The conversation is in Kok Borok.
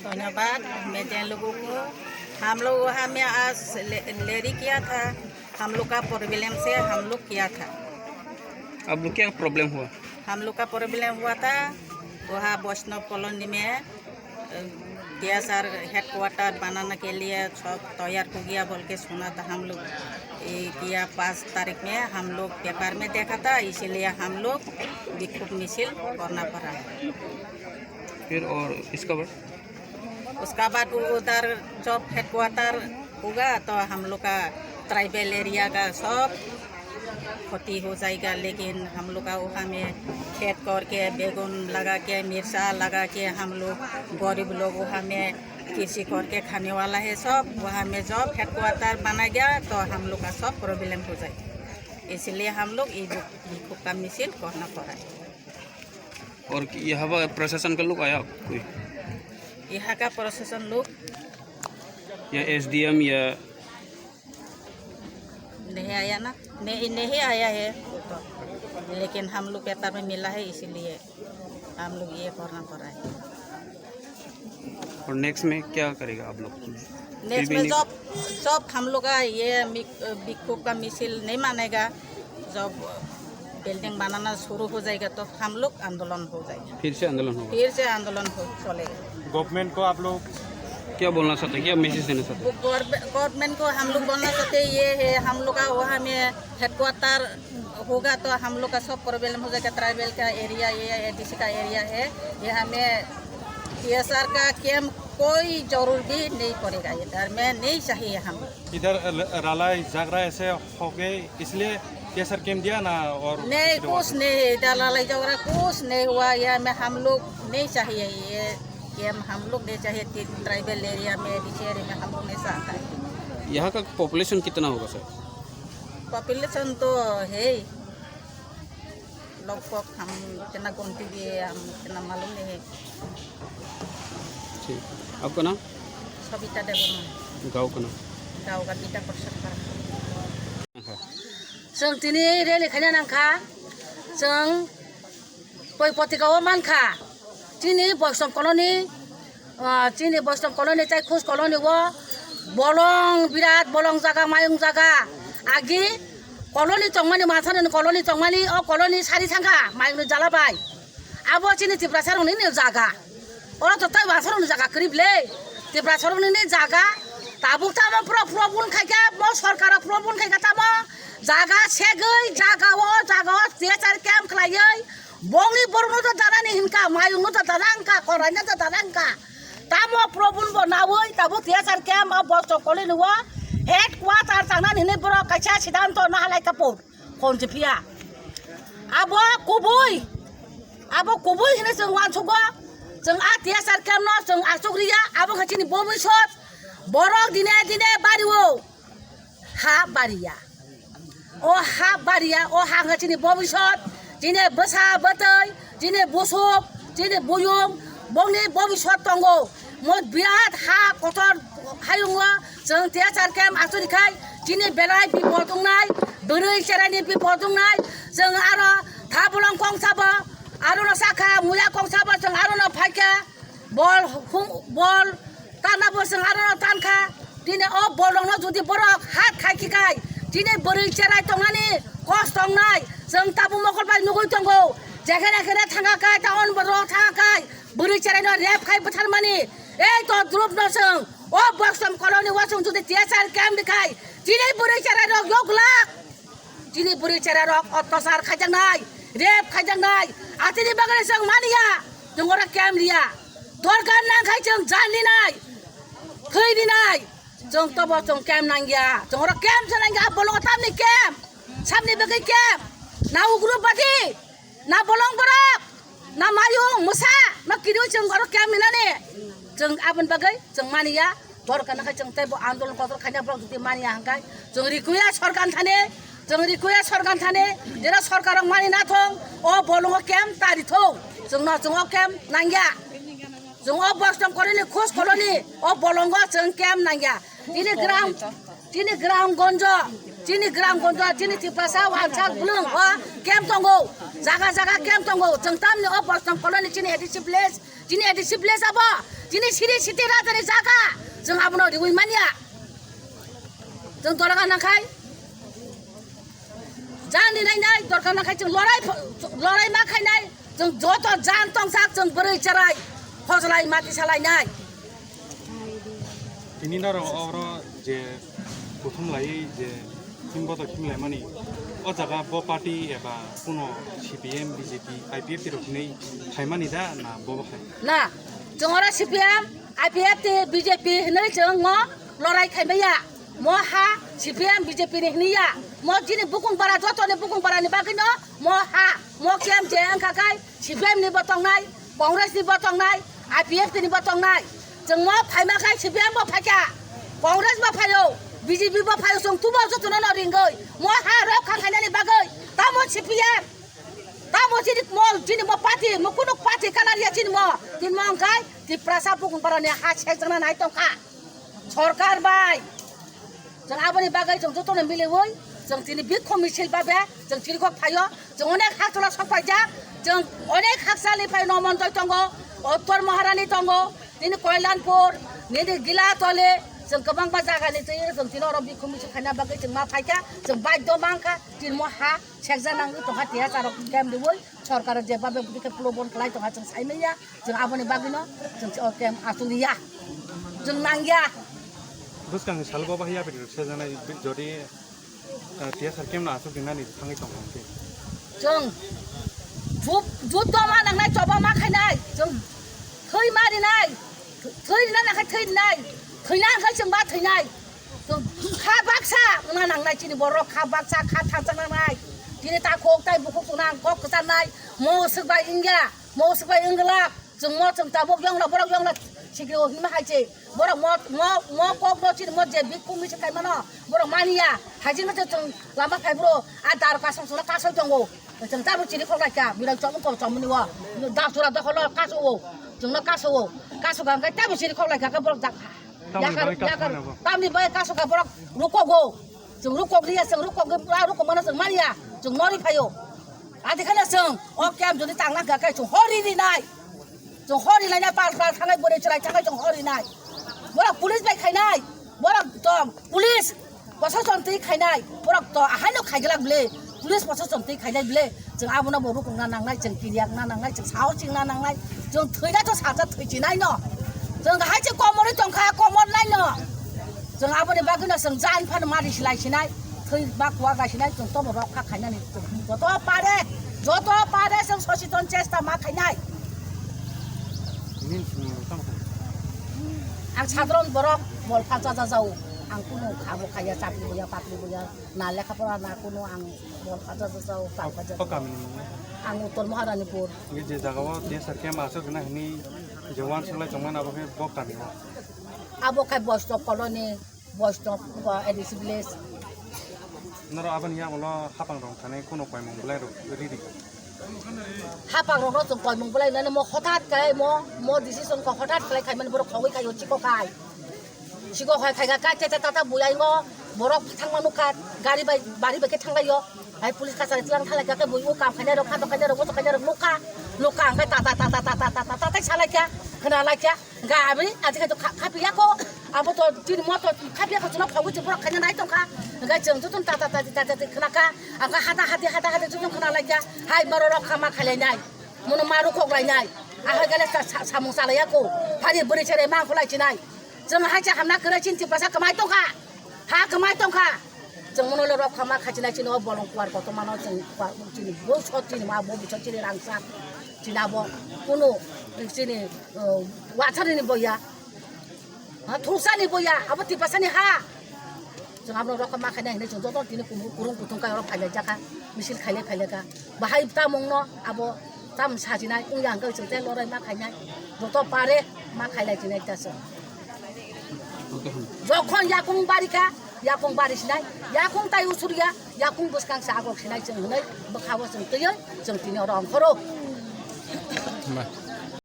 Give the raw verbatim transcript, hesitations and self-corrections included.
धन्यवाद। मैं जैन लोगों को, हम लोग वहाँ में आज ले, लेरी किया था, हम लोग का प्रॉब्लम से हम लोग किया था। आप लोग क्या प्रॉब्लम हुआ? हम लोग का प्रॉब्लम हुआ था वहाँ वैष्णव कॉलोनी में, टीएसआर हेडक्वार्टर बनाने के लिए सब तैयार हो गया बोल के सुना था हम लोग। ये किया पाँच तारीख में हम लोग पेपर में देखा था, इसीलिए हम लोग विक्षोभ मिছিল करना पड़ा। फिर और इसका बाद? उसका बाद उधर जब हेडक्वार्टर होगा तो हम लोग का ट्राइबल एरिया का सब क्षति हो जाएगा, लेकिन हम लोग का वहाँ में खेत करके, बैगन लगा के, मिर्चा लगा के, हम लोग गरीब लोग वहाँ में कृषि करके खाने वाला है सब। वहाँ में जब हेडक्वार्टर बना गया तो हम लोग का सब प्रॉब्लम हो जाएगा, इसलिए हम लोग ये विक्षोभ का मिছিল करना पड़ा है। और यहाँ पर प्रशासन का लोग आया कोई? यहाँ का प्रशासन लोग या एसडीएम या नहीं आया ना, नहीं, नहीं आया है वो तो, लेकिन हम लोग पेपर में मिला है, इसीलिए हम लोग ये करना पड़ा है। और नेक्स्ट में क्या करेगा आप लोग? नेक्स्ट फिर भी में नहीं जब, जब हम लोग का ये मि-, विक्षोभ का मिছিল नहीं मानेगा, जब बिल्डिंग बनाना शुरू हो जाएगा तो हम लोग आंदोलन हो जाएगा। फिर से आंदोलन होगा? फिर से आंदोलन हो, चलेगा। गवर्नमेंट को आप लोग क्या बोलना चाहते हैं, क्या मैसेज देना चाहते हैं? गवर्नमेंट को हम लोग बोलना चाहते हैं ये है, हम लोग का वहाँ में हेडक्वार्टर होगा तो हम लोग का सब प्रॉब्लम हो जाएगा। ट्राइबल का एरिया ये, एडीसी का एरिया है, ये हमें टीएसआर का कैंप कोई जरूर भी नहीं पड़ेगा, इधर में नहीं चाहिए हम। इधर र-, रालाई झगड़ा ऐसे हो गए, इसलिए टीएसआर कैंप दिया ना? और नहीं, कुछ नहीं, इधर लड़ाई झगड़ा कुछ नहीं हुआ। यहाँ में हम लोग नहीं चाहिए, ये कैंप हम लोग नहीं चाहिए। ट्राइबल एरिया में, एडीसी एरिया में हम लोग नहीं चाहता है। यहाँ का पॉपुलेशन कितना होगा सर? पॉपुलेशन तो है ही, लगभग हम इतना गिनती भी हम इतना मालूम नहीं है। ठीक। आपका नाम? सविता देवर्मा। गाँव का नाम? गाँव का बीटा परसत पारा। हाँ। Chwng tini rally khaina nangkha, chwng koi potika o mankha, chini Boistom colony, ah, chini Boistom colony tei Khus colony o bolong, birat bolong jaga, mayung jaga, agi colony tongmani, Mansarani colony tongmani, o colony sari thangkha mayungni jala bai. Abo chini Tiprasa rokni ni jaga. Oro to tai Mansarokni jaga kwrwi bwle. Tiprasa rokni ni jaga. Tabuk tamo pro-, probun khaikha, bo sorkar rok probun khaikha tamo. Jaga segwi, jaga o, jaga o, T S R camp khlaiwi. Bongni borokno to danani hinka, mayungno to dana hinka, koraino to dana hinka. Tamo probun bo nawi, tabuk T S R camp o Boistom colony o headquarter tangnani hinwi borok kaisa sidanto nahalai kapur. Khonjiphiya. Abo kubui. Abo kubui hinwi chwng uansugo. Chwng a T S R camp no chwng achuk riya. Abo khe chini bobisot. Borok dine dine bario. Ha bariya. O ha bariya. O ha khe chini bobisot. Chini bwsa bwtwi. Chini busuk, chini buyung, bongni bobisot tongo. Mo birat ha kotor hayungo chwng T S R camp achuri khai chini belai bipot wngnai, bwrwi cheraini bipot wngnai. Chwng aro tha bolong kong sabo, aro no sakha muya kong sabo chwng aro no phaikha. Bol hum, bol Tana bo chwng aro no tankha, tini o bolongno jodi borok hat khai khikai, tini bwrwi cherai tongnani kosto wngnai, chwng tabuk mokol bai nugwi tongo, jekhene khene thangkha kai, ta on borok thangkha kai, bwrwi cheraino rape khai bwtharmani, ei to drop no chwng, o Boistom colony o chwng jodi T S R camp ni khai, tini bwrwi cherairok yok lak. Chini bwrwi cherairok otyachar khaijaknai, rape khaijaknai. Atini bagwi chwng maniya, chwng oro camp liya. Dorkar nangkhai chwng jan ninai, thwi ninai. Chwng tobo chwng camp nangya. Chwng oro camp se nangya, bolongo tamni camp. Samni bagwi camp. Na ugrupadi. Na bolong borok, na mayung, mwsa, no kiriui chwng oro camp ninani. Chwng aboni bagwi chwng maniya, borok kana khai chwng teibo andolon kotor khaina borok jodi maniya hwnkhe, chwng rikuya sorkar thani, chwng rikuya sorkar thani, jera sorkar rok mani nathong, o bolongo camp ta rithong, chwngno chwng o camp nangya. Chwng o Boistom colony, Khus colony, o bolongo chwng camp nangya. Chini gram, chini gram gonjo, chini gram gonjo, chini Tiprasa wansa bulung o camp tongo. Jaga jaga camp tongo. Chwng tamni o Boistom colony chini A D C village, chini A D C village abo. Chini siri siti rajani jaga, chwng abono riwi manya. Chwng dorkar nangkhai, jani nainai, dorkar nangkhai chwng lorai pho-, lorai ma khainai, chwng joto jan tongsak, chwng bwrwi cherai, hojlai ma tisalainai. Tini norok oro je kuthum laiwi je himboto khimlaimani, o jaga bo party eba kuno C P M, B J P, I P F T rok hinwi phaimani da na bobo hai? Na, chwng oro C P M, I P F T, B J P hinwi chwng mo lorai khaimaya. Mo ha C P M, B J P ni hiniya. Mo chini bukung bara, jotoni bukung bara ni bagwi no mo ha, mo camp je wngkha khai C P M ni bo tongnai, Congress ni bo tongnai, I P F T ni bo tongnai. Chwng mo phaima khai C P M bo phaikha, Congress bo phaio, B J P bo phaio, chwng tubo jotono no ringwi mo ha rok kha khainani bagwi. Tamo C P M, tamo chini mo, chini mo party, mo kunuk party kalar ya chini mo. Tin mo wngkhai Tiprasa bukung bara ni ha sekjakna nai tongkha. Sorkar bai, chwng aboni bagwi chwng jotono miliwi chwng tini bikhu misil babe chwng chirikhok phaio, chwng onek hakchwla sok paijak, chwng onek hakchalni phai Nomontoi tongo, Uttor Maharani tongo, tini Koilanpur, nini Gilatoli, chwng kwbangma jagani twi chwng tini oro bikhu misil khaina bagwi chwng ma phaikha, chwng baidho mankha, tini mo ha sekjak nangwi tongkha, tiya charok camp riwi. Sorkar je babe bwtwi khe pulobon khlai tongkha, chwng sai manya, chwng aboni bagwino chwng o camp achuk ya, chwng nang ya. Bwskang ni salo bo bahai yapri rok sejaknai, jodi, eh, T S R camp no achuk rinani thangwi tongkha hwnkhe. Chwng jut-, jut ma nangnai, choba ma khainai, chwng thwi ma rinai, thwi rina nangkhe thwi rinai, thwina hwnkhe chwng ba thwinai. Chwng kha baksa wngna nangnai chini borok, kha baksa, kha thangchak nangnai. Chini takhuk tai bukhuk chwngno ang kok kwcharnai. Mo swk bai wngya, mo swk bai wngwlak. Chwng mo chwng tabuk yongla, borok yongla sikrio hinma hai se. Borok mo, mo, mo kokno chini mo je bikhu misil khaimano borok maniya. Hai se no chwng lama phai bro. A dar kasong chwngno kasoi tongo. Chwng tabuk chini khok laikha. Birang chomung kok chomuni o. Dasura dokholo kaso o. Chwngno kaso o. Kaso gangkai tabuk chini khok laikha khe borok jak. Tamni Yakar, bai yakar, kasukna bo? Tamni bai kasukha borok rukogo. Chwng rukok riya, chwng rukok, ah, rukok mano chwng manya. Chwng nori phaio. Adi khana chwng, o camp jodi tangna hwnkha khe chwng hori rinai. Chwng hori lainai, pal pal thangai, bwrwi chwrai thangai chwng hori nai. Borok police bai khainai. Borok to police, proshashan twi khainai. Borok to ahaino khaiglak bwle. Police proshashan twi khainai bwle. Chwng abono bo rukungna nangnai, chwng kiryakna nangnai, chwng sao chingna nangnai, chwng thwina to salsa thwi chinai no. Chwng hai se komorwi tongkha, komor nai no. Chwng aboni bagwi no chwng jan phano mari silai sinai, thwi ba kuwa gai sinai, chwng tobo rok kha khainani chwng joto pare, joto pare chwng sochiton chesta ma khainai. Nini simi tamo kha? Ang sadron borok bol phalsa jajao. Ang kunu khabo khaya, chakri boya, pakri boya. Na lekha pora na kunu ang bol phaja jajao, kal phaja. O kami ni mung? Ang Uttor Maharanipur. Ngi je jaga o T S R camp aswk rwna hwnwi je uansuk lai tongmani abo khe bo kami o? Abo khe Boistop colony, Boistop, uh, A D C village. Norok aboni yagulo hapang rok thani kunu koimung belai rok riri? Hapang rok no chwng koimung belai nani mo hothat khe mo, mo decision khe hothat khlai khaimani borok khogwi khaio chiko khai. Sigo hoi khaika ka te te tata buyai ngo borok thangma nukha gari bai bari bai khe thanglaio. Hai police kachari tlang thalai ka khe bui o kam khainai rok khato khainai rok moto khainai rok nukha. Nukha ang khe tata tata tata tata tata salai kha khna lai kha. Ga abri aji khe to kha piya ko abo to tin mo to kha piya ko chuna phagu chibra khaina nai tongkha. Ga chwng jutun tata tata tata khna kha ang kha hata hati hata hati jutun khna lai kha. Hai borok rok kha ma khailai nai mono ma rukhok lai nai. Ahai gale samung salai ya ko phari bwrwi cherai ma ang kholai chinai. Chwng hai cha hamna kwrwi chini Tiprasa kwmai tongkha, ha kwmai tongkha. Chwng mono le rok khama kha chinai chini o bolong kuar kotorma no chwng kuar chini bo sot chini ma bo bisot chini rangchak chini abo kunu chini, uh, wathar ni boya, ha, thungsa ni boya, abo Tiprasa ni ha. Chwng abono rokha ma khainai hinwi chwng joto tini kumu-, kurung kuthung kai oro phailai jakha, misil khailai phailai kha. Bahai tamungno abo tam sajinai wngya hwnkhe chwng tei lorai ma khainai. Joto pare ma khailai chinai ta chwng. Jokhon yakung bari kha, yakung bari sinai, yakung tai usuriya, yakung bwskang se agok sinai chwng hwnwi bwkha-o chwng twiwi chwng tini oro ongkhoro. Ma.